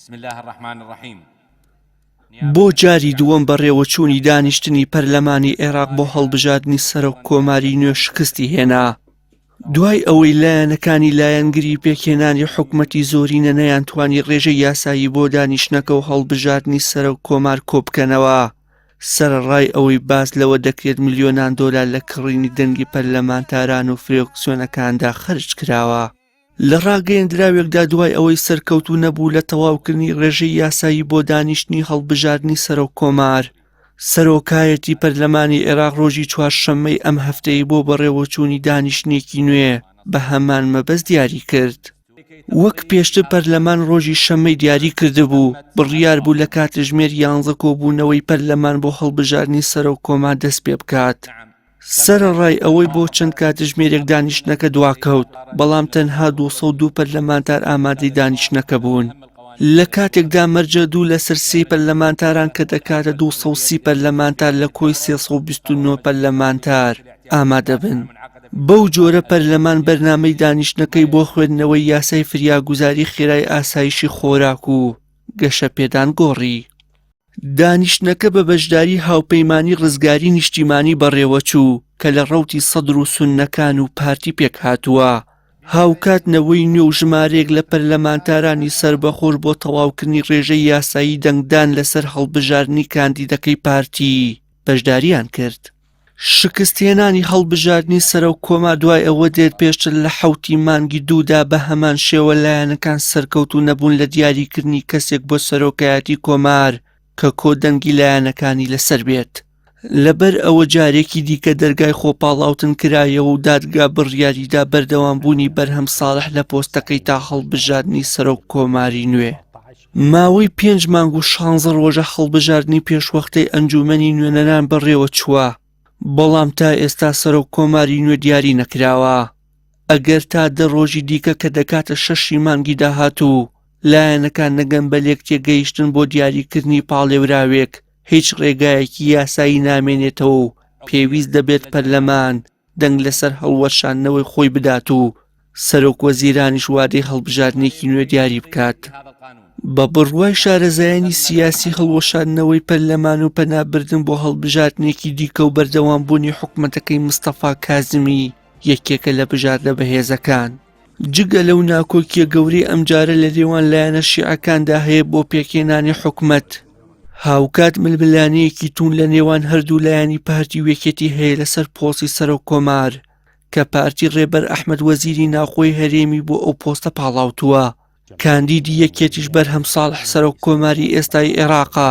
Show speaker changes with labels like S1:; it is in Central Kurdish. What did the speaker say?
S1: بسم اللە الرحمن الرحیم.
S2: بۆ جاری دووەم بەڕێوەچوونی دانیشتنی پەرلەمانی عێراق بۆ هەڵبژاردنی سەرۆک کۆماری نوێ شکستی هێنا. دوای ئەوەی لایەنەکانی لایەنگری پێکهێنانی حکومەتی زۆرینە نەیانتوانی ڕێژەی یاسایی بۆ دانیشتنەکە و هەڵبژاردنی سەرۆک کۆمار کۆبکەنەوە، سەرەڕای ئەوەی باس لەوە دەکرێت ملیۆنان دۆلار لە کڕینی دەنگی پەرلەمانتاران و فرێکسیۆنەکاندا خەرج کراوە. لە ڕاگەیەندراوێکدا دوای ئەوەی سەرکەوتوو نەبوو لە تەواوکردنی ڕێژەی یاسایی بۆ دانیشتنی هەڵبژاردنی سەرۆک کۆمار، سەرۆکایەتی پەرلەمانی عێراق ڕۆژی چوارشەممەی ئەم هەفتەیەی بۆ بەڕێوەچوونی دانیشتنێکی نوێ بە هەمان مەبەست دیاری کرد. وەک پێشتر پەرلەمان ڕۆژی شەممەی دیاری کردبوو، بڕیار بوو لە کاتژمێر یانزە کۆبوونەوەی پەرلەمان بۆ هەڵبژاردنی سەرۆک کۆمار دەست پێبکات. سەرەڕای ئەوەی بۆ چەند کاتژمێرێک دانیشتنەکە دواکەوت، بەڵام تەنها 202 پەرلەمانتار ئامادەی دانیشتنەکە بوون. لە کاتێکدا مەرجە دوو لەسەر سێی پەرلەمانتاران کە دەکاتە 230 پەرلەمانتار لە کۆی 329 پەرلەمانتار ئامادەبن. بەو جۆرە پەرلەمان بەرنامەی دانیشتنەکەی بۆ خوێندنەوەی یاسای فریاگوزاری خێرای ئاسایشی خۆراک و گەشەپێدان گۆڕی. دانیشتنەکە بە بەشداری هاوپەیمانی ڕزگاری نیشتیمانی بەڕێوەچوو کە لە ڕەوتی سەدر و سوننەکان و پارتی پێکهاتووە، هاوکات نەوەی نوێ و ژمارەیەک لە پەرلەمانتارانی سەربەخۆش بۆ تەواوکردنی ڕێژەی یاسایی دەنگدان لەسەر هەڵبژاردنی کاندیدەکەی پارتی بەشداریان کرد. شکستهێنانی هەڵبژاردنی سەرۆک کۆمار دوای ئەوە دێت پێشتر لە حەوتی مانگی دوودا بە هەمان شێوە لایەنەکان سەرکەوتوو نەبوون لە دیاریکردنی کەسێک بۆ سەرۆکایەتی کۆمار کە کۆدەنگی لایەنەکانی لەسەر بێت. لەبەر ئەوە جارێکی دیکە دەرگای خۆپاڵاوتن کرایەوە و دادگا بڕیاریدا بەردەوامبوونی بەرهەم ساڵح لە پۆستەکەی تا هەڵبژاردنی سەرۆک کۆماری نوێ. ماوەی پێنج مانگ و شانزە ڕۆژە هەڵبژاردنی پێشوەختەی ئەنجوومەنی نوێنەران بەڕێوەچووە، بەڵام تا ئێستا سەرۆک کۆماری نوێ دیاری نەکراوە. ئەگەر تا دە ڕۆژی دیکە کە دەکاتە شەشی مانگی داهاتوو لایەنەکان نەگەن بە لێکتێگەیشتن بۆ دیاریکردنی پاڵێوراوێک، هیچ ڕێگایەکی یاسایی نامێنێتەوە و پێویست دەبێت پەرلەمان دەنگ لەسەر هەڵوەشاندنەوەی خۆی بدات و سەرۆک وەزیرانیش وادەی هەڵبژاردنێکی نوێ دیاری بکات. بە بڕوای شارەزایانی سیاسی هەڵوەشاندنەوەی پەرلەمان و پەنابردن بۆ هەڵبژاردنێکی دیکە و بەردەوامبوونی حکومەتەکەی مستەفا کازمی یەکێکە لە بژاردە بەهێزەکان. جگە لەو ناکۆکیە گەورەی ئەمجارە لە نێوان لایەنە شیعەکاندا هەیە بۆ پێکهێنانی حکومەت، هاوکات ململانێیەکی توند لە نێوان هەردوو لایەنی پارتی و یەکێتی هەیە لەسەر پۆستی سەرۆک کۆمار کە پارتی ڕێبەر ئەحمەد وەزیری ناوخۆی هەرێمی بۆ ئەو پۆستە پاڵاوتووە. کاندیدی یەکێتیش بەرهەم ساڵح سەرۆک کۆماری ئێستای عێراقە.